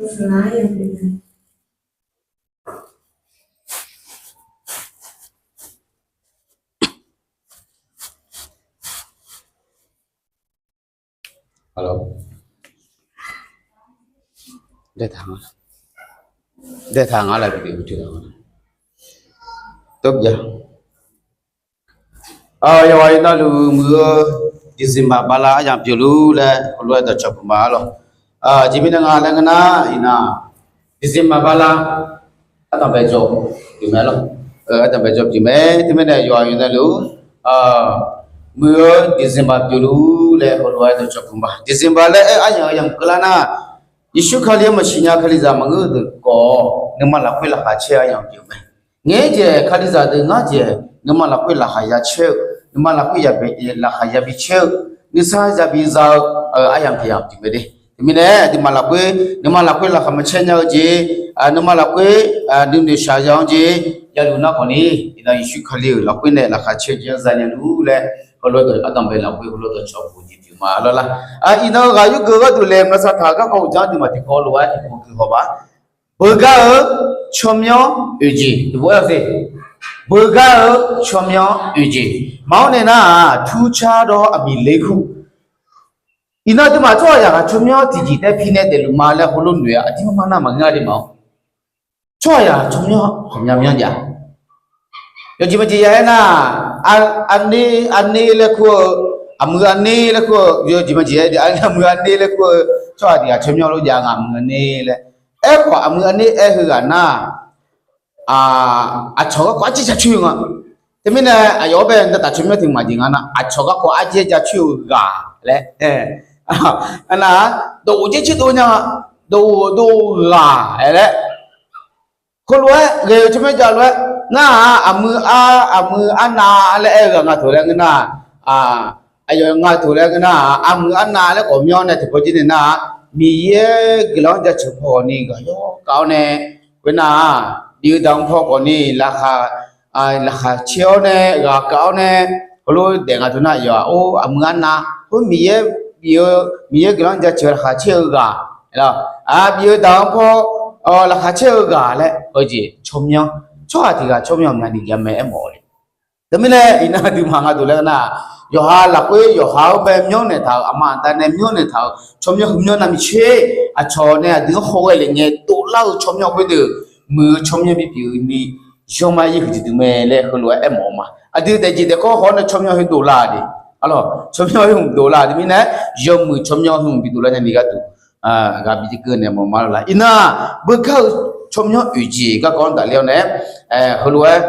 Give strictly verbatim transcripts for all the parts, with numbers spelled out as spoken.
Alo. Daetaq nga, daetaq nga laf bi de u te la. Tov jav. Yawqghaq yawqnavluf muiq-eu December bala aryamq pyeufluf laer heulof-aer dawqcawq puq ma lawq. Aqjeq mirnae nga laer ngeur nar, iqnan December bala ardanqbae jawr pyeuf mae lawq. Ardanqbae jawr pyeuf mae. Teumirnae yawqghaq yawqnavluf muiq-eu December pyeufluf laer heulof-aer dawqcawq puq ma. December laer aer aryamq-eu yamq keuvlar nar, Yeqsur Kali-anr maqsiq nya Kalizaq maqngeur-eu deuq khawf, nuima lafkhoer laqkhaq caer-eu aryamq pyeuf mae. Ngaeq-aer jeq Kalizaq deuq ngar jeq nuima lafkhoer laqkhaq ya caer-eu, nuima lafkhoer laqkhaq yabi caer-eu, nuisar yabi za-eu aryamq pyeuf yamq pyeuf mae de. Teumirnae aqduimaf lafkhoer nuima lafkhoer laqkhaq maqcaer nya-eu jeq, nuima lafkhoer nuinoeq shaqzanq-anr jeq yaluf nar khawfni, iqnan Yeqsur Kali-euq lafkhoer nae laqkhaq caer-eu jeq-anr zanya luf laer heulof-aer dawq ardanqbae lafkhoer heulof-aer dawqcawq puq jeq pyeuf ma lawr lar. Iqnan ghaq yurgeuf gharduq laeqhmq lavsav taq-euq garkawv uqdzan aqduimaf tiqkawv lof-aer tiqkawv guihaw ba. Beugar-eu tsawrmyanr oeq jeq tiqpov-aer-eu te. Beugar-eu tsawrmyanr oeq jeq. Maqanr nae nar-aq, turcar dawr aqmiq ler kur. Iqnan aqduimaf tsawrhaqzaq ghaq tsawrmyanr tiqjeq taef pi nae daefluf ma laer heulof noeq-a aqdirmar nar maqngeur de ma-awr. Tsawrhaqzaq tsawrmyanr ghawqmya myanr jav. Yawjeq maqjeq ya aer nar, arner, arner laer kur-eu, aqmuiq arner laer kur-eu, yawjeq maqjeq ya aer aqmuiq arner laer kur-eu tsawrhaq tiq ghaq tsawrmyanr lof jav nga, aqmuiq arner laer. Aerkhawf aqmuiq arner aer heughaq nar, aqcawq garkawv arjer ja coer-eu nga. Teumirnae aqyawf-anr bae navtaf tsawrmyanr tiq maqjeq nga nar, aqcawq garkawv arjer ja coer-eu ghaq laer. Nar, dawqghof dzer coer dov nya, dawqghof dov ghaq-aer laer. Khoerlof-aer ghae-eu tsawrmyanr jav lof-aer nar-aq, aqmuiq ar, aqmuiq arnav laer aer-eu ghaq nga taq laer ngeur nar, aqyawf nga taq laer ngeur nar, aqmuiq arnav laer khawf myanr nae tiqpawf jir nae nar-aq, Miqyaer guiqlanq-anr jaceuq paw khawfni ghaq yawr kav-awr nae, khoernar-aq, bif-eu daq-anr paw khawfni laqkhaq, laqkhaq caer-awr nae ghaq kav-awr nae, heulof daef nga taq nar yawf-aq, or aqmuiq arnav, or Miqyaer bif-eu, Miqyaer guiqlanq-anr jaceuq laqkhaq caer-eu ghaq, bif-eu daq-anr paw laqkhaq caer-eu ghaq laer, heujeq tsawrmyanr, tsawrhaq tiq ghaq tsawrmyanr ghawqmyani jav mae aermawf-eu le. Teumirnae iqnan aqduimaf nga taq laer nar, yawqha lafkhoer yawqha-anr bae myanrnaeq taq-euq, aqma aqda nae myanrnaeq taq-euq tsawrmyanr heumyanr navmaqtser, aqcawq nae aqdui-anr hawghae lef ngae dovlar-eu tsawrmyanr khoerdeuq, muiq-eu tsawrmyanr bipyeuf-eu ni, yawma yaer huiqdui dui mae laer heulof-aer aermawf-eu ma. Aqdui daefjeq daefkawr haw-awr nae tsawrmyanr khoer dovlar-a de. Tsawrmyanr khoer hmq dovlar-a de mirnae, yawmuiq tsawrmyanr hmq bidovlar nyani gharduq, ghaq bi jir keuv naeq mawf ma lawr laq. Iqnan, beugar-eu tsawrmyanr oeq jeq garkawv-anr daqler-awr nae, heulof-aer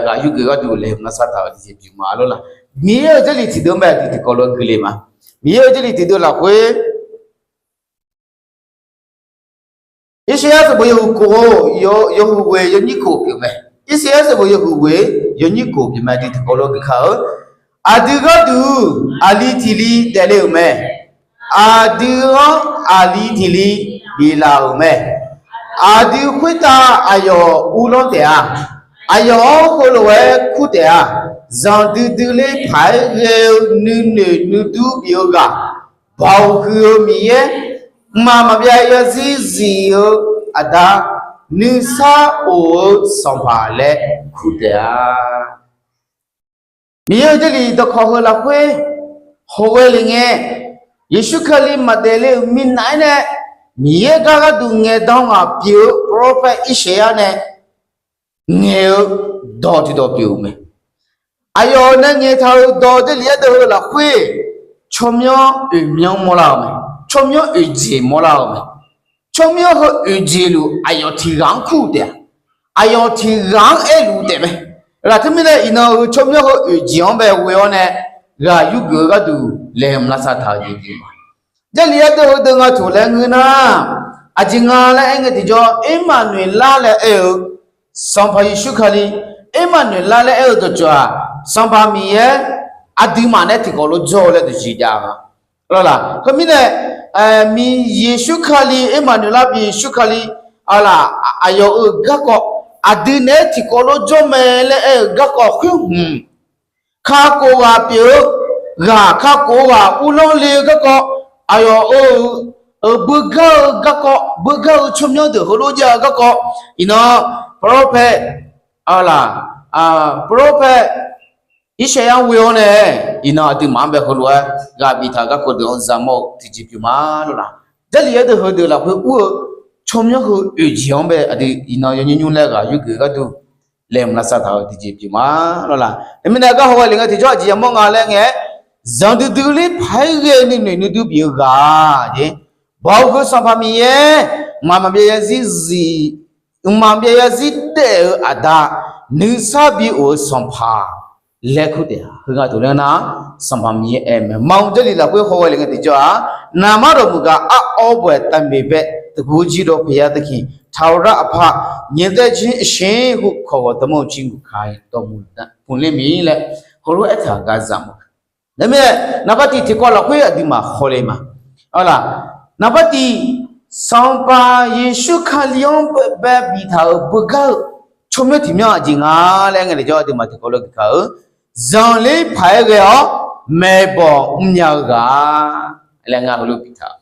ghaq yurgeuf gharduq laeqhmq lavsav taq-euq tiqjeq pyeuf ma lawr laq. Miqyaer-euq Jarlif tiqdeuq-anr bae aqdui tiqkawv lof-aer guiqle ma. Miqyaer-euq Jarlif tiqdeuq lafkhoer Irsaqyar sanqbof yawhuiq kof-eu, yawhuiq ghoeq yawnyir kof pyeuf mae. Irsaqyar sanqbof yawhuiq ghoeq yawnyir kof pyeuf mae. Aqdui tiqkawv lof-aer guikar-eu, aqdui gharduq aqli tiq li daefle-euq mae. Aqdui-anr aqli tiq li biflaf-euq mae. Aqdui khoertav aqyawf uvlanr taef-a. Aqyawf-anr heulof-aer kur taef-a. Zanqdui dui ler paq-aer ghae-eu nuinoeq nuidur bif-eu ghaq, baoq huiq-eu Miqyaer, mqmaq maqbyav zarzir zif-eu Aqda, nuisar of-eu Sanqpaq laer kur taef-a. Miqyaer-euq Jarlif dawqkawq heu lafkhoer hawghae le ngae, Yeqsur Kali maqdaef le-euq minav-aer nae, Miqyaer gar gharduq ngaeqdan ghaq pyeuf-eu prophet Irsaqyar nae ngaeq-eu dawq tiqdawq pyeuf-euq mae. Aqyawf nae ngaeqtaq-euq dawq Jarlif yar deuv heu lafkhoer, tsawrmyanr oeqmyanr mawrlar-euq mae. Tsawrmyanr oeqjeq mawrlar-euq mae. Tsawrmyanr heu oeqjeq luf aqyawf tiq ghaq-anr kur taef-a. Aqyawf tiq ghaq-anr aerluf taef mae. Laf teumirnae iqnan-eu tsawrmyanr heu oeqjeq-anr bae ghoe-awr nae ghaq yurgeuf-eu gharduq laeqhmq lavsav taq-euq jeq pyeuf ma. Jarlif yar deuv heu deuv nga taq laer ngeur nar, aqjeq nga laer aer ngae tiqjawr, Ermaqnoeqlar laer aer-eu Sanqpaq Yeqsur Kali, Ermaqnoeqlar laer aer-eu dawqtsuif-aq, Sanqpaq Miqyaer aqduimaf nae tiqkawv lof jawr-eu laer dawqtsuif jav-a. Lawrlaq, khoermirnae, Yeqsur Kali, Ermaqnoeqlar bi Yeqsur Kali, arlaq, aqyawf-euq garkawv, aqdui naeq-aer tiqkawv lof jawr mae laer aer-eu garkawv khoer hmq kakhof ghaq pyeuf-eu, ghaq kakhof ghaq uvlanr le-eu garkawv, aqyawf-euq Euq beugar-eu garkawv, beugar-eu tsawrmyanr deuq heulof jav-eu garkawv, iqnan prophet, aqlaq, prophet Irsaqyar ghoe-awr nae, iqnan aqduimaf-anr bae heulof-aer ghaq biftaq-eu garkawv deuq-anr zaqmawr-eu tiqjeq pyeuf ma lawr laq. Jarlif-aer deuq heudeuq lafkhoer ur-eu tsawrmyanr heu oeq jeq-anr bae aqdui iqnan yawnymr nymr laer ghaq yurgeuf gharduq laeqhmq lavsav taq-eu tiqjeq pyeuf ma lawr laq. Teumirnae gar hawghae lef ngae tiqjawr aqjeq yamawr nga laer ngae, zanqdui dui ler paq-aer ghae-eu nuinoeq nuidur bif-eu ghaq jeq, Baoq heu Sanqpaq Miqyaer, mqmaq maqbyav yarzir zif, mqmaq maqbyav yarzir daef-eu aqda, nuisar bi of-eu Sanqpaq laer kur taef-a. Heugar tof laer nar, Sanqpaq Miqyaer aer mae. Maqmr Jarlif lafkhoer hawghae lef ngae tiqjawr-aq, naqmar dawqmuiq gaq aq-awr baw-aer tavmeq bae, teugu jir dawq paeqya teukiq, ထာဝရအဖ ညီသက်ခြင်းအရှင်ဟု ခေါ်ဝေါ်သမုတ်ခြင်းကို ခံတော်မူလတံ့ laer heulof-aer aertaq-euq gar zaqmawr. Teumirnae, naqbar tiq tiqkawv lafkhoer aqduimaf hawle ma. Arlaq, naqbar tiq, Sanqpaq Yeqsur Kali-anr bae biftaq-euq beugar-eu tsawrmyanr tiqmyanr aqjeq nga laer aer ngae tiqjawr aqduimaf tiqkawv lof geuf kaq-eu, zanqler paq-aer ghae-awr maeqbawq mrnya-eu ghaq laer ngar heulof biftaq.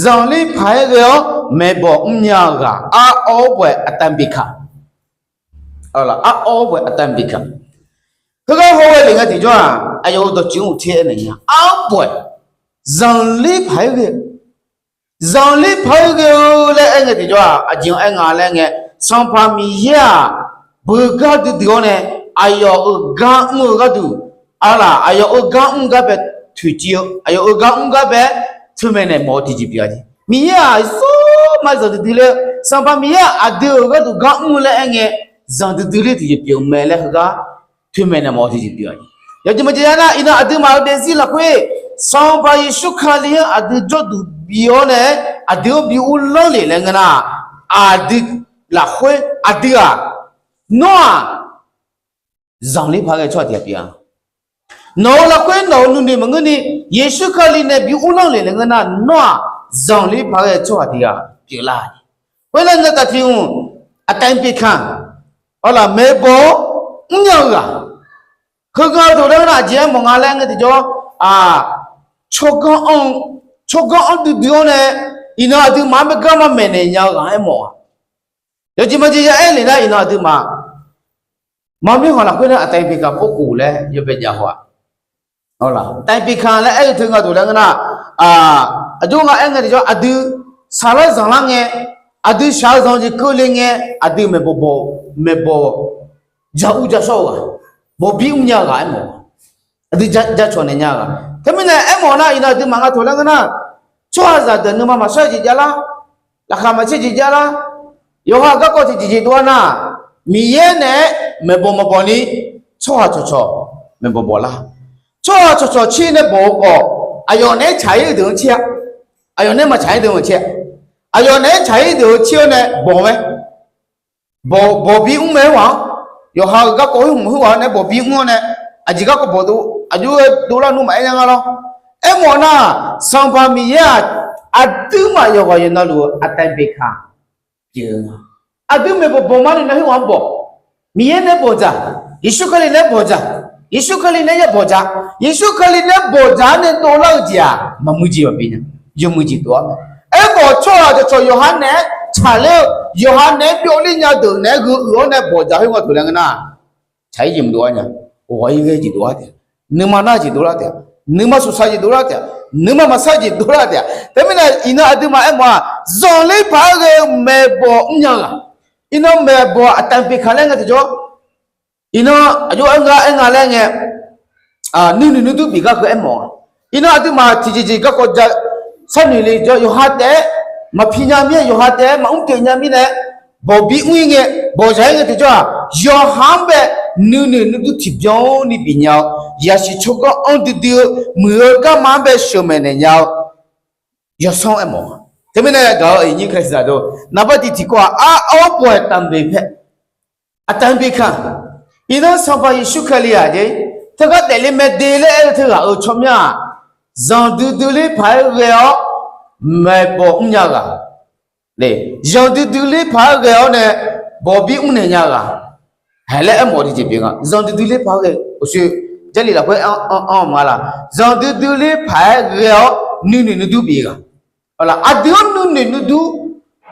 Zanqler paq-aer ghae-awr maeqbawq mrnya-eu ghaq, aq-awr baw-aer aqtav biqkaq. Arlaq, aq-awr baw-aer aqtav biqkaq. Heugar hawghae lef ngae tiqjawr-aq, aqyawf-euq dawqtsuif-anr uqter aernaeq nya, aq-awr baw-aer zanqler paq-aer ghae, zanqler paq-aer ghae-eu laer aer ngae tiqjawr-aq, aqjeq-anr aer nga laer ngae, Sanqpaq Miqyaer-aq, beugar duidui-awr nae, aqyawf-euq gar mr-eu gharduq, arlaq, aqyawf-euq gar mr gar bae toeqciv-eu, aqyawf-euq gar mr gar bae toeqmaeq naeq mawf-eu tiqjeq pyeuf-a jeq. Miqyaer-aq, zawr ma zanqdui dui ler-eu, Sanqpaq Miqyaer-aq, aqdui-euq gharduq gar mr laer aer ngae, zanqdui dui ler tiqjeq pyeuf-eu mae laer heugar toeqmaeq naeq mawf-eu tiqjeq pyeuf-a jeq. Yawjeq maqjeq ya nar, iqnan aqduimaf-euq daefzir lafkhoer, Sanqpaq Yeqsur Kali-anr aqdui jawrduq bi-awr nae, aqdui-anr bi uvlanr lef laer ngeur nar, aqdui lafkhoer aqdui-aq, nawr-aq, zanqler paq-aer ghae tsawrhaq tiq ghaq pyeuf-a. Nawq-euq lafkhoer nawq-euq nuinoeq maqngeurni, Yeqsur Kali nae bi uvlanr lef laer ngeur nar, nawr-aq, zanqler paq-aer ghae tsawrhaq tiq ghaq pyeuflar. Khoernar, naqtaf tiq hmq aqtav biqkaq, arlaq, maeqbawq-awr mrnya-eu ghaq, heugar dawq laer ngeur nar, aqjeq aermawf nga laer ngae tiqjawr, aq, tsawrganr anr, tsawrganr anr duidui-awr nae, iqnan aqduimaf-anr bae garma maeqnaeq nya-eu ghaq aermawf-a. Yawjeq maqjeq ya aer lef nar, iqnan aqduimaf maqmir khanq lafkhoer nar, aqtav biqkaq pov khof laer yawbae jav haw-aq. Aqtav biqkaq laer aer-eu teu nga dawq laer ngeur nar, aq, aqjox nga aer ngae tiqjawr, aqdui saqlar zanqlar ngae, aqdui shaq-eu zanq jeq keuvle ngae, aqdui maeqbawq bawq, maeqbawq ja ur ja shawr-eu ghaq, bawqbir mrnya-eu ghaq aermawf-a. Aqdui jacawq naeq nya-eu ghaq. Teumirnae aermawf nar, iqnan aqduimaf nga dawq laer ngeur nar, tsawrhaqzaq deuq nuima maqshar jeq javlar, laqkhaq maqtser jeq javlar, yawqha garkawv tiqjeq jeq dov-ar nar, Miqyaer naeq-aer maeqbawq maqbawq ni, tsawrhaq cawqcawq maeqbawq bawqlar. Tsawrhaq cawqcawq tser nae bawq-eu khawf, aqyawf naeq-aer tsaq-ir deuq-anr tser-a. Aqyawf naeq-aer maqtsaq-ir deuq-anr tser-a. Aqyawf naeq-aer tsaq-ir deuq-eu tser-awr nae bawq mae. Bawq, bawqbir mr mae khoer-aq-anr, yawqha-euq garkawv khoer hmq khoerghaq-anr nae bawqbir mr-awr nae, aqjeq garkawv bawq dov, aqjox-aer dovlar nmr maqaer nya nga lawr. Aermawf nar, Sanqpaq Miqyaer-aq, aqduimaf yawqghaq yawqnavluf-eu aqtav biqkaq pyeuf-eu nga. Aqdui maeqbawq bawq mar ni nae khoerghaq-anr bawq. Miqyaer nae bawqdzaq, Yeqsur Kali nae bawqdzaq, Yeqsur Kali nae ya bawqdzaq, Yeqsur Kali nae bawqdzaq-anr nae dovlar-eu jeq-aq, maqmuiq jeq maqbi nya. Yawmuiq jeq dov-ar mae. Aerkhawf, tsawrhaq cawqcawq yawqha naeq-aer tsaqler-eu, yawqha naeq-aer byovler nya deuq naeq-aer gheu uiq-awr nae bawqdzaq khoer nga dawq laer ngeur nar, tsaq-ir jeq maqdov-ar nya. Ghawq-ir ghae jeq dovlar taef-a. Nuima nar jeq dovlar taef-a. Nuima suqsaq jeq dovlar taef-a. Nuima maqsar jeq dovlar taef-a. Teumirnae iqnan aqduimaf aermawf-aq, zanqler paq-aer ghae-eu maeqbawq mrnya-eu ghaq. Iqnan maeqbawq aqtav biqkaq laer ngae tiqjawr, iqnan aqjox-aer nga aer nga laer ngae, nuinoeq nuidur bif gar heu aermawf-a. Iqnan aqduimaf tiqjeq jeq garkawv ja sharnoeq le jawr, yawqha taef-aer maqpi nya mir-aer, yawqha taef-aer maqmr pyeuf nya mirnae, bawqbir mr-ir ngae, bawqdzaq-ir ngae tiqjawr-aq, yawqha-anr bae nuinoeq nuidur tiqbyan ni bif nya-eu, yasiq tsawrganr anr duidui-eu, muiq-eu garma-anr bae sheuqmaeq naeq nya-eu yawsanr aermawf-a. Teumirnae gaq-eu aqyuif nyir kalizaq deuq, naqbar tiq tiqkawv-aq, ar-awr baw-aer taqbeq pae, aqtav biqkaq. Iqnan Sanqpaq Yeqsur Kali-aq jeq, teugar daefle mae de laer aer-eu teughaq-euq tsawrmyanr-aq, zanqdui dui ler paq-aer ghae-awr maeqbawq mrnya ghaq, zanqdui dui ler paq-aer ghae-awr nae bawqbir mrnaeq nya ghaq, haeq laer aermawf tiqjeq pyeuf nga. Zanqdui dui ler paq-aer ghae, uqshoe Jarlif lafkhoer anr anr ma laq, zanqdui dui ler paq-aer ghae-awr nuinoeq nuidur bif ghaq. Aqdui-anr nuinoeq nuidur,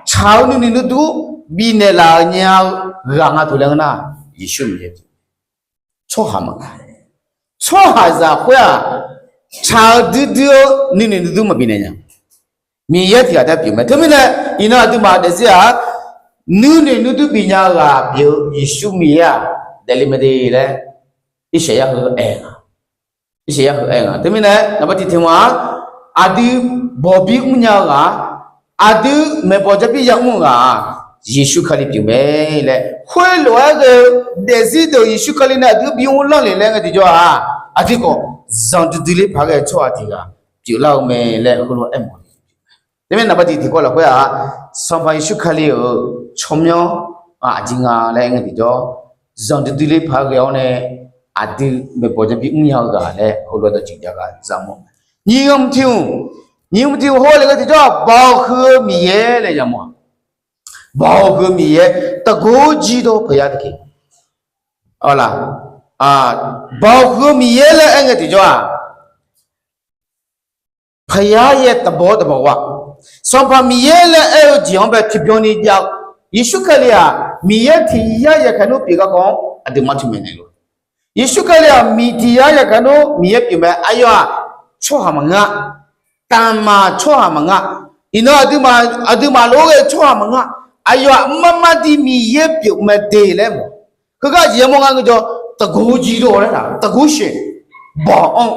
tsaq-eu nuinoeq nuidur bifnaeq laf-eu nya-eu ghaq nga tof laer ngeur nar, Yeqsur Miqyaer, tsawrhaq maqngeur. Tsawrhaqzaq khoer-aq, tsaq-eu duidui-eu nuinoeq nuidur maqbifnaeq nya. Miqyaer tiqghaq taef pyeuf mae. Teumirnae, iqnan aqduimaf daefzir-aq, nuinoeq nuidur bifnya-eu ghaq pyeuf-eu Yeqsur Miqyaer-aq daefle mae de laer, Irsaqyar heu aer nga. Irsaqyar heu aer nga. Teumirnae, naqba tiq teq ma-aq, aqdui bawqbir mrnya-eu ghaq-aq, aqdui maeqbawq jarbir yamr-eu ghaq-aq, Yeqsur Kali pyeuf mae laer khoerlof-aer ghae-eu daefzir deuq Yeqsur Kali nae aqdui bimr lanrle laer ngae tiqjawr-aq, aqdui khawf zanqdui dui ler paq-aer ghae-eu tsawrhaq tiq ghaq pyeuflar-eu mae laer heulof-aer mawf-eu. Teumirnae naqba tiq tiqkawv lafkhoer-aq, Sanqpaq Yeqsur Kali-euq tsawrmyanr aqjeq nga laer aer ngae tiqjawr, zanqdui dui ler paq-aer ghae-awr nae aqdui maeqbawq jarbir mrnya-eu ghaq laer heulof-aer dawqtsuif jav ghaq za mawr. Nyiq hmq tiq hmq, nyiq hmq tiq hmq hawr le ngae tiqjawr-aq, Baoq huiq-eu Miqyaer laer yamawr-aq, Baoq huiq-eu Miqyaer, taqgor jir dawr paqya taqkeq. Awq laq, Baoq huiq-eu Miqyaer laer aer ngae tiqjawr-aq, paqya yaer taqbawr taqbawr-a, Sanqpaq Miqyaer laer aer-eu jeq-anr bae tiqbyan ni jav-eu, Yeqsur Kali-aq Miqyaer tiq yar yaqkhaer nmr pyeuf garkawv-anr aqduimaf taqmaeq naeq lor. Yeqsur Kali-aq Miqyaer tiq yar yaqkhaer nmr Miqyaer pyeuf mae. Aqyawf-aq tsawrhaq maqngeur-a, taqmaq tsawrhaq maqngeur-a. Iqnan aqduimaf lof-aer ghae tsawrhaq maqngeur-a. Aqyawf-aq marmar dir Miqyaer pyeuf mae de laer mawf. Heugar jeq yamawr ngar ngeur jawr, taqgor jir dawr laer taq, taqgor shaeq, Baoq anr,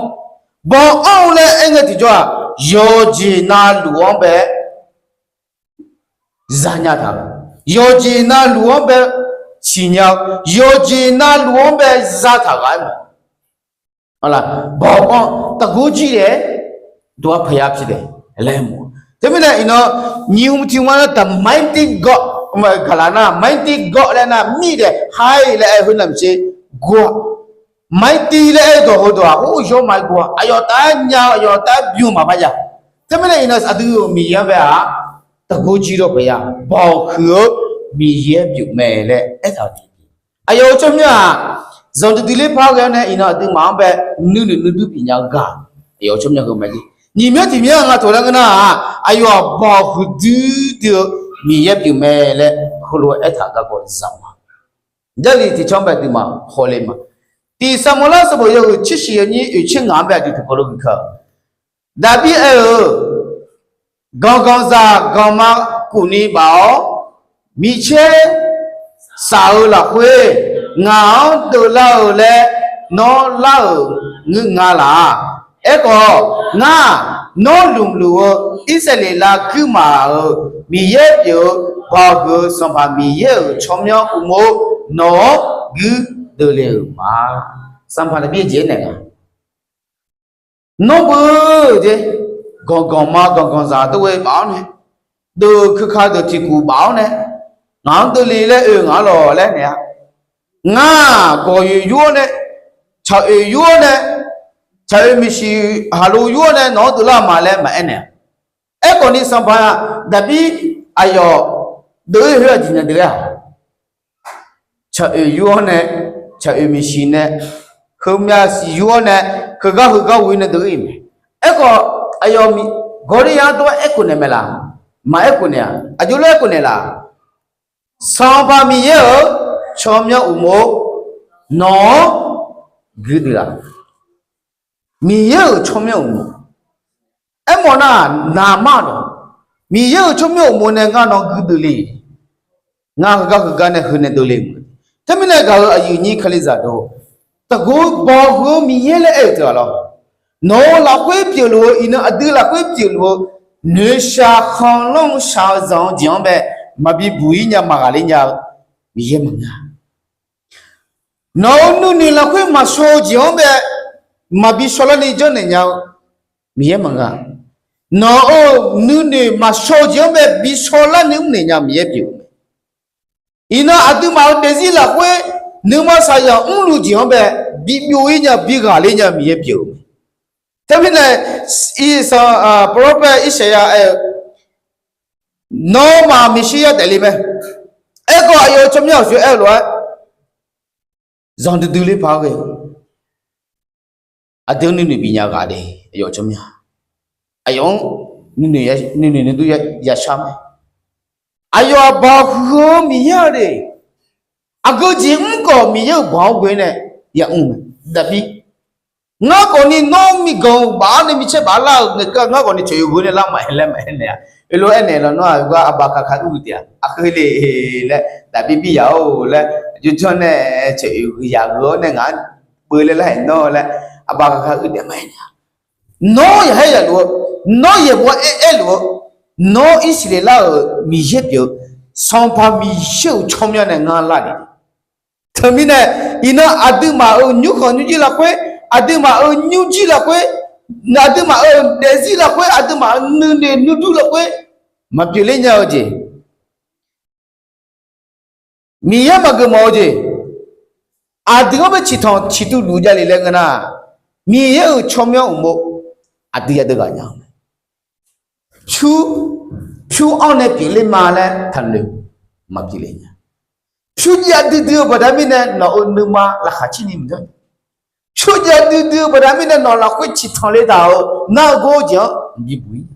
Baoq anr-eu laer aer ngae tiqjawr-aq, yawqjeq navluf-anr bae zanya taq-eu, yawqjeq navluf-anr bae siqnya-eu, yawqjeq navluf-anr bae zataq ghaq-aer mawf. Baoq anr taqgor jir-aer dawq-ar paqya pyeuf dae laer mawf. Teumirnae iqnan nyiq hmq tiq hmq-anr nar the mighty God, gaqlaq nar mighty God laer nar mir dae haer laer aer-eu heu navmaqtser gor-a, mighty laer aer-eu dawq heudawq-aq or yawr ma-aer gor-a, aqyawf taf-aer nya-eu aqyawf taf-aer bym maqpar jav. Teumirnae iqnan aqdui-euq Miqyaer-anr bae-aq taqgor jir dawr paqya, Baoq huiq-eu Miqyaer pyeuf mae laer aertaq-euq. Aqyawf-euq tsawrmyanr-aq, zanqdui dui ler par ghae-awr nae iqnan aqduimaf-anr bae nuinoeq nuidur bifnya-eu ghaq, aqyawf-euq tsawrmyanr heu mae. Nyiq myanr tiq myanr nga taq laer ngeur nar-aq, aqyawf-aq Baoq huiqdui dui-eu Miqyaer pyeuf mae laer heulof-aer aertaq-euq garkawv zaq ma. Jarlif tiqcanr bae aqduimaf hawle ma. Tiq Saqmawrlar sanqbof yawhuiq tser shiq yawnyir oeq tser ngaq-anr bae aqdui tiqkawv lof-aer gui kar-eu, Daqbir aer-eu, Ganqganqzaq ganqma kufni baf-awr, micaer saf-eu lafkhoer ngaq-anr deuvlar-eu laer nawr lar-euq ngeur nga laq. Aerkhawf, ngar nawr lmqluf-eu Irsaqleqlav kuirmaf-euq Miqyaer pyeuf-eu Baoq huiq-eu Sanqpaq Miqyaer-euq tsawrmyanr uqmov nawq-anr guirdeuv le-euq ma. Sanqpaq Daqbir jeq-aer naeq nga. Nawr beu-eu jeq, ganqganqma ganqganqzaq dov-aer baf-awr nae, deuq keuka deuq tiqkuf baf-awr nae, ngaq-anr deuvle laer oe ngaq-anr lawq laer naeq-a. Ngar gawqyoeq yur-awr nae, tsaq oeq yur-awr nae, tsaq oeq miqsiq haqlo yur-awr nae nawq-anr deuvlar-eu ma laer maqaer naeq-a. Aerkhawf ni Sanqpaq Daqbir aqyawf deuv-ir khoer aqjeq nya deuv-aer-aq, tsaq oeq yur-awr nae, tsaq oeq miqsiq nae, heumyav siq yur-awr nae, heugar heugar ghoe nae deuv-ir mae. Aerkhawf, aqyawf Gawrliqya-anr dov-aer aerkhof naeq mae laq? Maqaer khof naeq-a. Aqjox lof-aer aerkhof naeq laq? Sanqpaq Miqyaer-euq tsawrmyanr uqmov nawq-anr guirdeuv laf? Miqyaer-euq tsawrmyanr uqmov. Aermawf nar, naqmar dawq, Miqyaer-euq tsawrmyanr uqmov nae ngar nawq-anr guirdeuv le. Ngar heugar heugar nae heu nae deuv le-eu. Teumirnae gaq-euq aqyuif nyir Kalizaq deuq, taqgor Baoq huiq-eu Miqyaer laer aer-euq teu-aq lawr. Nawq-euq lafkhoer pyeufluf-eu iqnan aqdui lafkhoer pyeufluf-eu noeqshaq khanqlanr-eu shaq-eu zanq-eu jeq-anr bae maqbi buq-ir nya maqghaqler nya-eu Miqyaer maqngeur-a. Nawq-euq nuinoeq lafkhoer maqshaw-eu jeq-anr bae maqbi shawrlarni janrnaeq nya-eu Miqyaer maqngeur-a. Nawq-euq nuinoeq maqshaw-eu jeq-anr bae bi shawrlarni mrnaeq nya-eu Miqyaer pyeuf-eu mae. Iqnan aqduimaf-euq daefzir lafkhoer nuima saqyaq mrluf jeq-anr bae bi byov-ir nya bi ghaqler nya-eu Miqyaer pyeuf-eu mae. Teumirnae, prophet Irsaqyar aer-eu, nawmaf Meqsirya taefle mae. Aerkhawf aqyawf-euq tsawrmyanr aqjox aer-eu lof-aer zanqdui dui ler paq-aer ghae-eu, aqdui-anr nuinoeq bifnya ghaq de, aqyawf-euq tsawrmyanr, aqyawf-anr nuinoeq nuidur yashar mae. Aqyawf aqbawq huiq-eu Miqyaer-a de. Aqgeu jeq mr khawf Miqyaer-euq bawq-anr ghoe nae yamr mae. Daqbir, ngar khawfni nawr miqganq baf-awr nae micaer baf lar-euq ngaeqkeuv ngar khawfni coeq-eu ghoe nae lar maqaer laer maqaer naeq-a. Heulof-aer naeq lawnmr-aq, heugar aqbawq kaqkaq ur-eu taef-a, aqkeuv le laer, Daqbir bir yaq-or laer, janr janr nae coeq-eu ghoe yaq gheu-awr nae ngaq-anr beu laer lar-aeq nawr laer, aqbawq kaqkaq ur taef maqaer naeq-a. Nawr yaqhaer yaqluf-eu, nawr yaeqbawq aer aerluf-eu, nawr Irsaqleqlav-euq Miqyaer pyeuf-eu, Sanqpaq Miqyaer-euq tsawrmyanr nae ngar lar le. Teumirnae, iqnan aqduimaf-euq nymrkhanq nymrjir lafkhoer, aqduimaf-euq nymrjir lafkhoer, aqduimaf-euq daefzir lafkhoer, aqduimaf-euq nuinoeq nuidur lafkhoer maqpyeuf ler nya-eu jeq, Miqyaer maqgeuf mawf-eu jeq, aqdui-anr bae ciqtanq ciqtuv luf javle laer ngeur nar, Miqyaer-euq tsawrmyanr uqmov aqdui yadeuv ghaq nya-eu mae. Pyur, pyur-anr nae pyeufler ma laer taqnoeq maqpyeuf ler nya. Pyur jav duidui-eu baqda mirnae nawq-euq nuima laqkhaq caer ni maqjawr. Pyur jav duidui-eu baqda mirnae nawq lafkhoer ciqtanq le taq-euq nar-eu gor-eu jeq-anr bibuq-ir.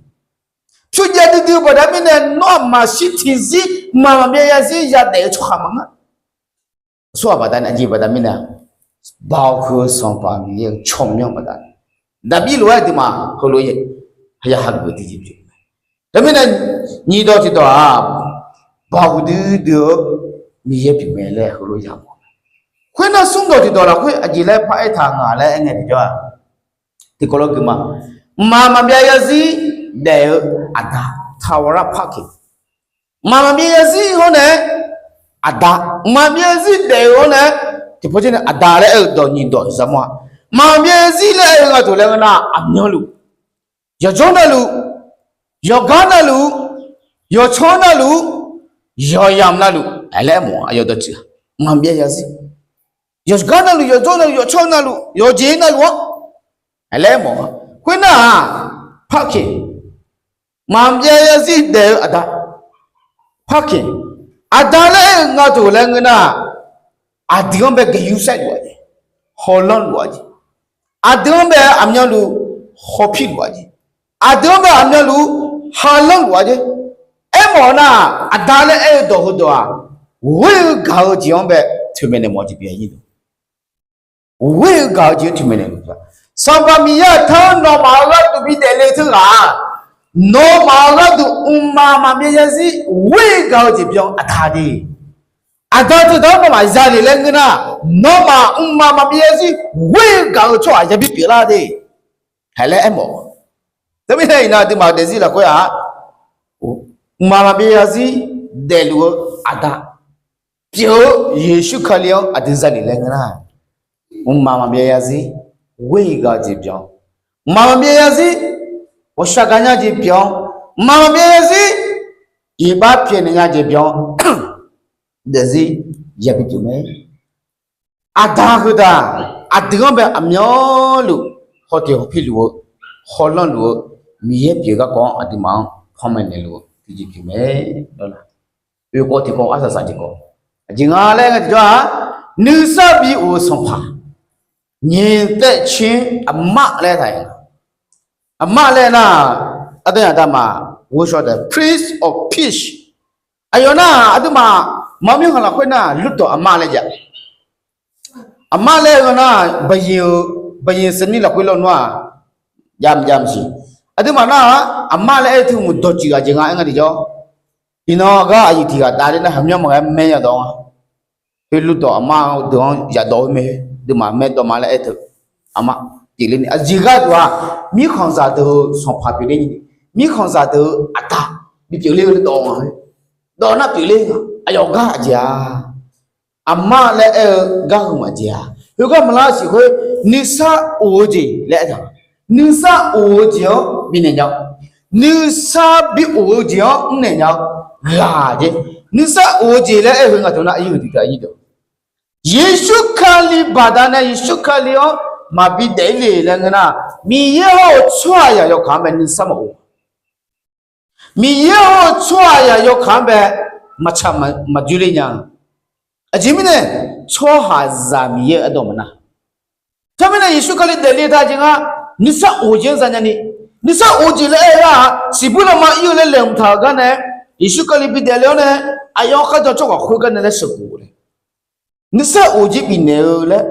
Pyur jav duidui-eu baqda mirnae nawr aqmaqshir tiqzir mqmaq maqbyav yarzir yadaef-eu tsawrhaq maqngeur. Aqsurghaq baqda nae aqjeq baqda mirnae, Baoq huiq-eu Sanqpaq Miqyaer-euq tsawrmyanr baqda, Daqbir lof-aer aqduimaf heulof-aer ya hageuf tiqjeq pyeuf mae. Teumirnae, nyiq dawq tiqdawq-aq, Baoq huiqdui dui-eu Miqyaer pyeuf mae laer heulof-aer yamawr-a. Khoernar smr dawq tiqdawq lafkhoer aqjeq laer par aertaq ngaq laer aer ngae tiqjawr-aq, tiqkawv lof geuf ma. Mqmaq maqbyav yarzir daef-eu aqda, taqwara parkeq. Mqmaq maqbyav yarzir hawr nae aqda, mqmaq maqbyav yarzir daef-eu hawr nae, tiqpawf jir nae aqda laer aer-eu dawq nyiq dawq zaqmawr-a. Mqmaq maqbyav yarzir laer aer-eu nga deuq laer ngeur nar, aqmyanluf, yawqjawr navluf, yawqgar navluf, yawqtsanr navluf, yawqyamq navluf laer aermawf-a. Aqyawf dawqtsuif-aq, mqmaq maqbyav yarzir, yawqgar navluf, yawqjawr navluf, yawqtsanr navluf, yawqjeq navluf-anr laer aermawf-a. Khoernar-aq, parkeq, mqmaq maqbyav yarzir daef-eu aqda, parkeq, aqda laer aer-eu nga deuq laer ngeur nar, aqdui-anr bae gaqyur saerluf-a jeq, hawlanr luf-a jeq, aqdui-anr bae aqmyanluf hawpir luf-a jeq, aqdui-anr bae aqmyanluf halanr luf-a jeq. Aermawf nar, aqda laer aer-eu dawq heudawq-aq, ghoer-eu gaq-eu jeq-anr bae toeqmaeq naeq mawf jeq pyeuf-a. Ghoer-eu gaq-eu jeq-anr toeqmaeq naeq mawf-a. Sanqpaq Miqyaer-euq tanr-anr nawmaf-euq gharduq bidaef le teu ghaq-aq, nawmaf-euq gharduq mqmaq maqbyav yarzir ghoer-eu gaq-eu jeq byan aqda de. Aqda teudanr nawmaf zale laer ngeur nar, nawmaf mqmaq maqbyav yarzir ghoer-eu gaq-eu tsawrhaq yabi pyeuflar de. Haeq laer aermawf-a. Teumirnae iqnan aqduimaf-euq daefzir lafkhoer-aq, mqmaq maqbyav yarzir daefluf-eu aqda pyeuf-eu Yeqsur Kali-anr aqdui zale laer ngeur nar, mqmaq maqbyav yarzir ghoer-eu gaq-eu jeq byan, mqmaq maqbyav yarzir ghawqshaq gaq nya jeq byan, mqmaq maqbyav yarzir iqbax pyaeqnaeq nya jeq byan, daefzir yabi pyeuf mae. Aqda heudaq, aqdui-anr bae aqmyanluf hawteq hawpir luf-eu, hawlanr luf-eu, Miqyaer pyeuf garkawv-anr aqduimaf-anr panmaeq naeqluf-eu tiqjeq pyeuf mae. Oekawv tiqkawv arsaq saq tiqkawv, aqjeq nga laer ngae tiqjawr-aq, nuisar bi of-eu sanqpaq, nyiq taev coer aqmar laer taq-a. Aqmar laer nar, aqdui yadaq maf ghovshaw taef Prince of Peace. Aqyawf nar aqduimaf maqmyanr khanq lafkhoer nar lurdawq aqmar laer jav. Aqmar laer-eu nar, baqyiq-eu, baqyiq-eu saqnir lafkhoer lawnmr-aq, jav maqjav maqsiq. Aqduimaf nar-aq, aqmar laer aer-eu teu hmq dawqtsuif ghaq jeq nga aer nga tiqjawr. Iqnan gar aqyuif tiq ghaq dav ler nar, haqmyanr maqghae maer yadawv-a. Khoer lurdawq aqmar-eu deuq-anr yadawv-eu mae. Aqduimaf maer dawv ma laer aer teu. Aqmar pyeufler ni aqjeq gharduq-aq, mirkhanqzaq deuq-eu sanqpaq pyeufler ni, mirkhanqzaq deuq-eu aqda bipyeuf ler-eu dawv nga. Dawv nar pyeufler nga. Aqyawf gar aqjeq-a. Aqmar laer aer-eu gar heu maqjeq-a. Khoergar maqlar siq khoer, nuisar of-eu jeq laer aertaq. Nuisar of-eu jeq-anr bifnaeq nya-eu, nuisar bi of-eu jeq-anr mrnaeq nya-eu ghaq jeq. Nuisar of-eu jeq laer aer-eu heu ngaq teu nar, Yeqsur Kali baqdanae Yeqsur Kali-anr maqbi daef-ir le laer ngeur nar, Miqyaer hawr-eu tsawrhaqzaq yawkaq-anr bae nuisar maqof. Miqyaer hawr-eu tsawrhaqzaq yawkaq-anr bae maqtsaq maqjoe le nya. Aqjeq mirnae, tsawrhaqzaq Miqyaer-eu ardawq maqnar. Teumirnae Yeqsur Kali daefle taq jeq nga, nuisar of-eu jeq-anr za nyani, Nuisar of-eu jeq laer aer-eu nar-aq, siqbuir lanma ir-eu laer laeqhmq taq-euq gar nae, Yeqsur Kali bidaef le-awr nae, aqyawf kharjan tsawrhaq khoergar nae laer sheuqguf-eu le. Nuisar of jeq bifnaeq-eu laer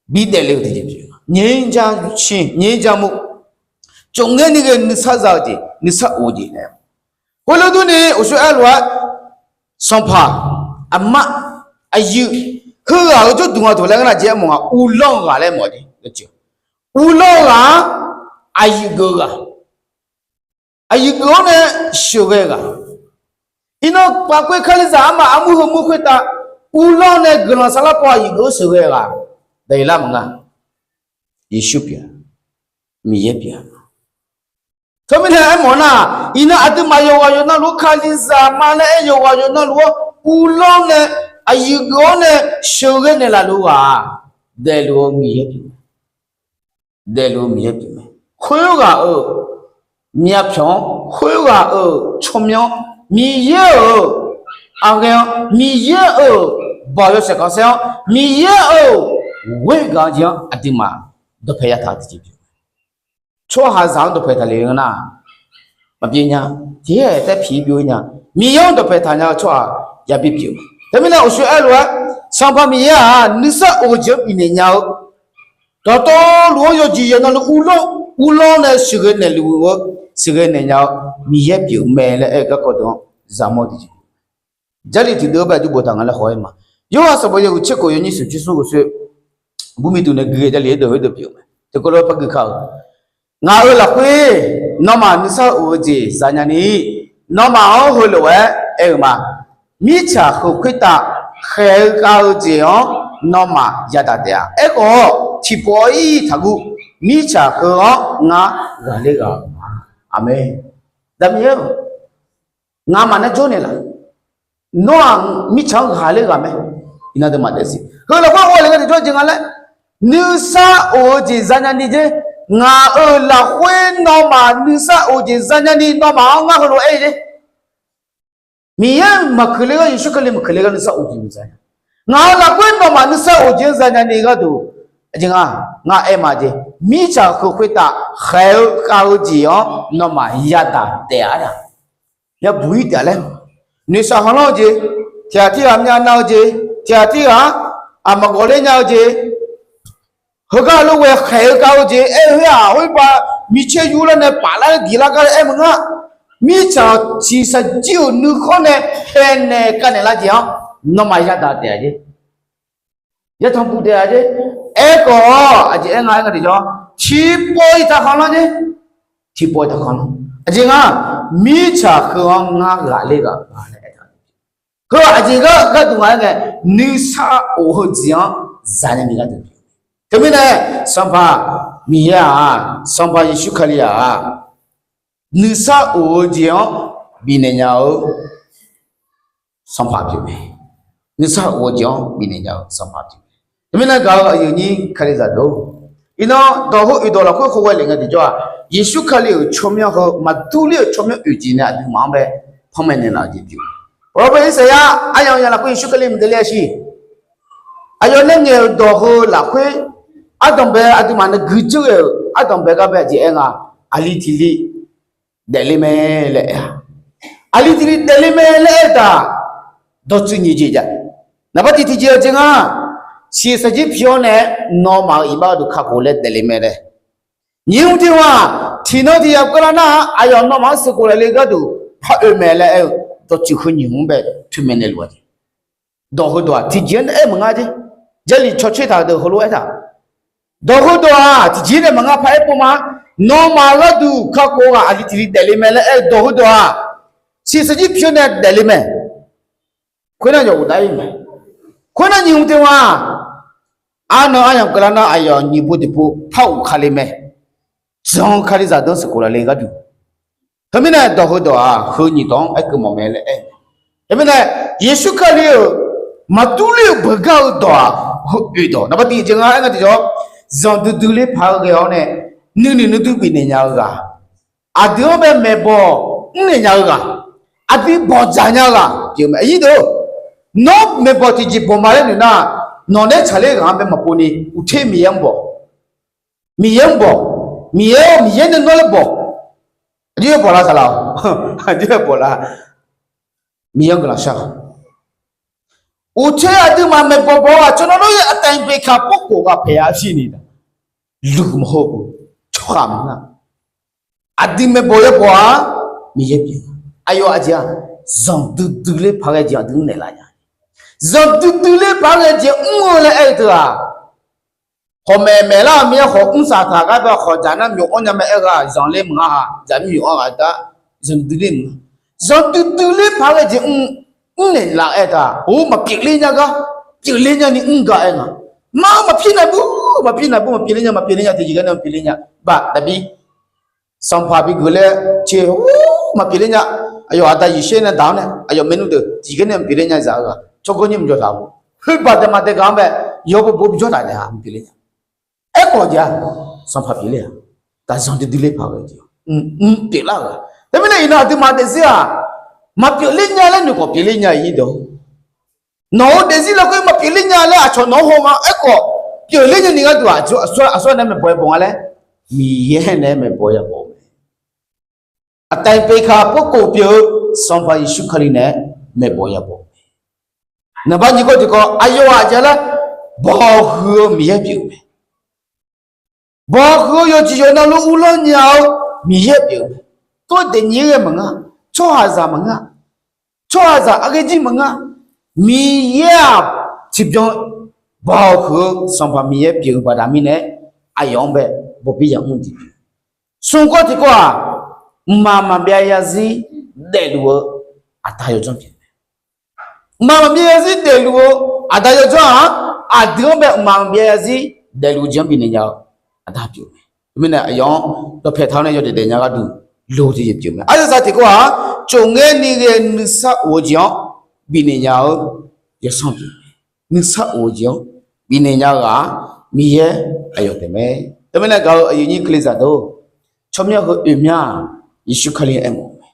bidaef le-eu tiqjeq pyeuf-eu, nyaer ja, nyaer ja mur, tsofngaer ni ghae nuisar za-eu jeq, nuisar of-eu jeq nae. Khoerlof durni uqshoe aerlof-aer, sanqpaq, aqma, aqyuif, heughaq-euq jawrduq nga dawq laer ngar nar jeq aermawf nga, uvlanr-eu ghaq laer mawf-eu jeq. Uvlanr-eu ghaq-anr aqyuif geuf-eu ghaq, aqyuif geuf-awr nae sheuqghae ghaq. Iqnan paf khoer Kalizaq armaf armur heu mur khoertav, uvlanr nae guiqlanq saflar paw aqyuif geuf-awr sheuqghae ghaq, daqyeq lar maqnga. Yeqsur pyeuf-a, Miqyaer pyeuf-a. Teumirnae aermawf nar, iqnan aqduimaf yawqghaq yawqnavluf-anr Kalizaq ma laer aer yawqghaq yawqnavluf-anr uvlanr nae aqyuif geuf-awr nae sheuqghae naeqlaf luf-eu ghaq-aq, daefluf-eu Miqyaer pyeuf-a. Daefluf-eu Miqyaer pyeuf mae. Khoerghaq-euq myavpyawq-anr, khoerghaq-euq tsawrmyanr-anr, Miqyaer-euq aqghae-anr, Miqyaer-euq baoq yawshaef khanqsaer-anr, Miqyaer-euq ghoer gaq-eu jeq-anr aqduimaf dawqpae yataq-eu tiqjeq pyeuf. Tsawrhaqzaq-anr dawqpae taqle-eu nar, maqbyav nya. Tiqhaer taer piq byov-ir nya. Miqyaer-anr dawqpae taqnya-eu tsawrhaq yabi pyeuf-eu. Teumirnae uqshoe aerlof-aer, Sanqpaq Miqyaer-aq nuisar of-eu jeq-anr bifnaeq nya-eu, dawqtawvluf-anr yawjeq yawqnavluf uvlanr, uvlanr nae sheuqghae naeqluf-eu, sheuqghae naeq nya-eu Miqyaer pyeuf mae laer aer-eu garkawv deuq-anr zaqmawr tiqjeq. Jarlif tiqdeuv-anr bae aqjox boftaq nga laer haw-aer ma. Yorhaq sanqbof yawhuiq tser khof yawnyir smq tser smr khoershoer, burmiq duq nae gui-eu Jarlif-aer deuq khoerdeuq pyeuf-eu mae. Tiqkawv lof-aer par gui ka-eu, ngaq-euq lafkhoer nawmaf nuisar of-eu jeq zanya ni, nawmaf-anr heulof-aer aer-eu ma. Mirtsaq heu khoertav khaeq-eu khav-eu jeq-anr nawmaf yadaq taef-a. Aerkhawf, tiqpawf-ir taqguv. Mirtsaq heu-anr ngar ghaqler ghaq-eu ma. Aqmeq. Daqmiq-aer, ngamaf nae jawrnaeq laf. Nawr-aq mirtsaq-anr ghaqler ghaq mae. Iqnan deuq maqdaef siq. Heu lafkhoer ghawle nga tiqjawr jeq nga laer, nuisar of-eu jeq zanya ni jer. Ngaq-euq lafkhoer nawmaf nuisar of jeq zanya ni nawmaf-anr ngar heulof-aer jer. Miqyaer maqkeuq ler gar, Yeqsur Kali maqkeuq ler gar nuisar of jeq zanya. Ngaq-euq lafkhoer nawmaf nuisar of jeq-anr zanya ni gharduq, aqjeq nga, ngar aer ma jeq. Mirtsaq heu khoertav khaeq-eu khav-eu jeq-anr nawmaf yadaq taef-a. Yabuq-ir taef-a laer, noeqshaq khanqlanr-eu jeq, tiqghaq tirghaq myavnav-eu jeq, tiqghaq tirghaq-anr aqmaq ghawqler nya-eu jeq, heugar lof ghae khaeq-eu khav-eu jeq aer-eu khoer-aq, khoerba micaer yurlar nae paflar-aer diqlar gar laer aer maqnga. Mirtsaq tiqshaq jir-euq nuikhanr nae paenaeq kavnaeq lar jeq-anr nawmaf yadaq taef-a jer. Yatanq puq taef-a jer. Aerkhawf, aqjeq aer nga aer nga tiqjawr, tiqpawf-ir taqkhanqlanr jer. Tiqpawf-ir taqkhanqlanr. Aqjeq nga, mirtsaq heu-anr ngar ghaqler ghaq ma laer aertaq. Heu-aq aqjeq gar gharduq nga aer ngae, nuisar of-eu jeq-anr zanya ni gharduq. Teumirnae, Sanqpaq Miqyaer-aq, Sanqpaq Yeqsur Kali-aq, nuisar of-eu jeq-anr bifnaeq nya-eu Sanqpaq pyeuf mae. Nuisar of-eu jeq-anr bifnaeq nya-eu Sanqpaq pyeuf mae. Teumirnae gaq-eu aqyuif aqnyir Kalizaq deuq-or, iqnan dawq heu oeq dawq lafkhoer khoerghae lef ngae tiqjawr-aq, Yeqsur Kali-euq tsawrmyanr heu maqdurler-euq tsawrmyanr oeq jeq nae aqduimaf-anr bae panmaeq naeqlaf-eu jeq pyeuf. Proverbs Irsaqyar aryamq yamq lafkhoer Yeqsur Kali maqdae ler-a siq. Aqyawf nae ngaeq-euq dawq heu lafkhoer ardanqbae aqduimaf nae guidzeur ghae-euq ardanqbae gar bae aqjeq aer nga, aqli tiq li daefle mae laer aer-a. Aqli tiq li daefle mae laer aer-eu taq, dawqtsuif nyiq jeq jav. Naqbar tiq tiqjeq-eu jeq nga, shiqshaq jir pi-awr nae nawmaf-euq iqbax gharduq kakhof laer daefle mae laer. Nyiq mr tiq ghaq, tiqnan tiq yamq keuvlar nar-aq, aqyawf nawmaf-anr sheuqkhof laf le gharduq par oe mae laer aer-eu, dawqtsuif heu nyiq mr bae toeqmaeq naeqluf-a jeq. Dawq heudawq-aq tiqjeq-anr aer maqngar jer. Jarlif cawtser taq deuq heulof-aer taq. Dawq heudawq-aq tiqjeq nae maqngar paq-aer pov ma. Nawmaf gharduq kakhof ghaq aqli tiq li daefle mae laer aer-eu dawq heudawq-aq, shiqshaq jir pi-awr nae daefle mae. Khoernar yawf ghofdav-ir mae. Khoernar nyiq mr tiq ghaq, arnan aryamq keuvlar nar aqyawf nyiq pov tiq pov par ghofkale mae. Jan-eu Kalizaq deuq-anr sheuqkhof laf le gharduq. Teumirnae dawq heudawq-aq heu nyiq dawq-anr aer keuv mawf mae laer aer. Teumirnae Yeqsur Kali-euq maqdurler-euq beugar-eu dawq-aq heu oeq dawq naqbar tiq jeq nga aer nga tiqjawr, zanqdui dui ler paq-aer ghae-awr nae nuinoeq nuidur bifnaeq nya-eu ghaq, aqdui-anr bae maeqbawq mrnaeq nya-eu ghaq, aqdui bawqdzaq nya-eu ghaq pyeuf mae. Aqyuif deuq, nawr maeqbawq tiqjeq bawq ma laer noeq nar, nawq nae tsaqler ghaq-anr bae maqpov ni uqter Miqyaer-anr bawq. Miqyaer-anr bawq. Miqyaer-or, Miqyaer nae nawr laer bawq. Aqjox-aer bawq la saqlaq-awq. Aqjox-aer bawq la. Miqyaer-anr guiqlanq shar-awq. Uqtser aqduimaf maeqbawq bawq-aq, tsawrmyanr lor-aer aqtaeq beqkaq pawrkhof ghaq paeq-a shir ni da. Luiq maqhawr-eu tsawrhaq maqngeur. Aqdui maeqbawq yabawq-aq, Miqyaer pyeuf. Aqyawf aqjeq-aq, zanqdui dui ler paq ghae jeq aqdui mrnaeq laf nya. Zanqdui dui ler paq ghae jeq mr-eu laer aer-eu teu-aq, hawq maeq maeq lar-euq mir-aer khawf mr saq taq gar bae khawf dzaq nar myawq anr nya mae aer ghaq zanqler maqnga ha, dzaq mir myawq anr ghaq dar zanqdui dui ler maqnga. Zanqdui dui ler paq ghae jeq mrnaeq laf-aer taq, or maqpyeuf ler nya gar, pyeuf ler nya ni mr gar aer nga. Mar maqpir naqbur, maqpir naqbur maqpyeuf ler nya, maqpyeuf ler nya tiqjeq gar nae maqpyeuf ler nya. Baq taqbi Sanqpaq bi geuf laer, maqpyeuf ler nya. Aqyawf aqda Yeqsur nae daq-awr nae aqyawf maernmr deuq tiqjeq gar nae maqpyeuf ler nya zaq-eu ghaq tsawrganr nyir maqjawr taq-a. Khoer baq daeq maqdaeq gaq-anr bae yawbaw baw bijawr taq naeq-a maqpyeuf ler nya. Aerkhawf jeq-aq, Sanqpaq pyeuf ler-a. Taq zanqdui dui ler paq ghae jeq mr pyeuflar-euq ghaq. Teumirnae iqnan aqduimaf daefzir-aq, maqpyeuf ler nya laer noeq khawf pyeuf ler nya-iq nyir deuq. Nawq-eu daefzir lafkhoer maqpyeuf ler nya laer aqcawq nawq-anr haw nga. Aerkhawf pyeuf ler nya ni gharduq aqsur aqsur nae maeqbawq yabawq nga laer, Miqyaer nae maeqbawq yabawq-eu mae. Aqtaeq beqkaq pawrkhof pyeuf-eu Sanqpaq Yeqsur Kali nae maeqbawq yabawq-eu mae. Naqbar nyiq kawv tiqkawv aqyawf-aq aqjeq laer, bawq huiq-eu Miqyaer pyeuf-eu mae. Bawq huiq-eu yawqjeq yawqnavluf uvlanr nya-eu Miqyaer pyeuf-eu mae. Tov daefnyiq-aer ghae maqngeur, tsawrhaqzaq maqngeur, tsawrhaqzaq arghaer jir maqngeur, Miqyaer-aq tiqbyan bawq huiq-eu Sanqpaq Miqyaer pyeuf-eu baqda mirnae, aqyawf-anr bae bawq bir yamr jeq pyeuf. Smr kawv tiqkawv-aq, mqmaq maqbyav zarzir daefluf-eu aqda yawdzanr pyeuf mae. Mqmaq maqbyav zarzir daefluf-eu aqda yawdzanr-aq, aqdui-anr bae mqmaq maqbyav zarzir daefluf-eu jeq-anr bifnaeq nya-eu aqda pyeuf mae. Teumirnae aqyawf-anr dawqpae taq-awr nae yawdaef daef nya gharduq loq tiqjeq pyeuf mae. Aryawzaq tiqkawv-aq, cofngaer ni ghae nuisar of-eu jeq-anr bifnaeq nya-eu yawsanr pyeuf mae. Nuisar of-eu jeq-anr bifnaeq nya-eu ghaq-aq, Miqyaer aqyawf taef mae. Teumirnae gaq-eu aqyuif nyir Kalizaq deuq-or, tsawrmyanr heu oeq myanr-aq, Yeqsur Kali aermawf-eu mae.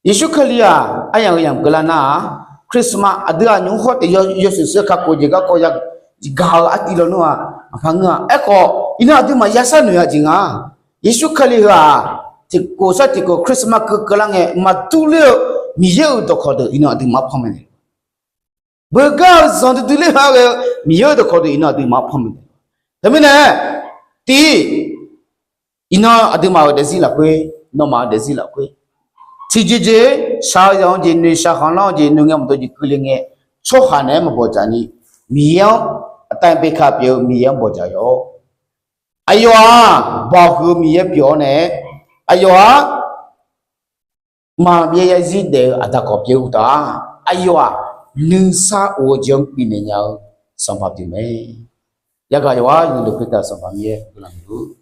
Yeqsur Kali-aq aryamq heu yamq keuvlar nar-aq, Christmas aqdui-aq nymq-mr khawf taef yawshuif shuir kakhof jeq garkawv yagaq-eu artiv lawnmr-aq maqpar ngeur-a. Aerkhawf iqnan aqduimaf yashar noeq-a jeq nga. Yeqsur Kali heu-aq, tiqkhof sar tiqkhof Christmas keuv keuvlar ngae maqdur ler-eu Miqyaer-euq dawqkawq deuq iqnan aqduimaf-anr panmaeq naeq. Beugar-eu zanqdui dui ler paq ghae-eu Miqyaer-euq dawqkawq deuq iqnan aqduimaf-anr panmaeq naeq. Teumirnae, tiq, iqnan aqduimaf-euq daefzir lafkhoer, nawmaf-euq daefzir lafkhoer, tiqjeqjeq shaq-eu yawq-anr jeq noeqshaq khanqlanr-eu jeq noeqngae maqdov jeq keuvle ngae, tsawrhaq naeq-aer maqbawq dzaq ni, Miqyaer-anr aqtaeq beqkaq pyeuf-eu Miqyaer-anr bawq dzaq yawq. Aqyawf-aq bawq huiq-eu Miqyaer pyeuf-awr nae, aqyawf-aq maqbyav zarzir daef-eu aqda kawq pyeuf-eu uqtaf, aqyawf-aq nuisar of-eu jeq-anr bifnaeq nya-eu Sanqpaq pyeuf mae. Yagaq yawqghaq yawqdeuq khoertav Sanqpaq Miqyaer guiqlanq huiq-eu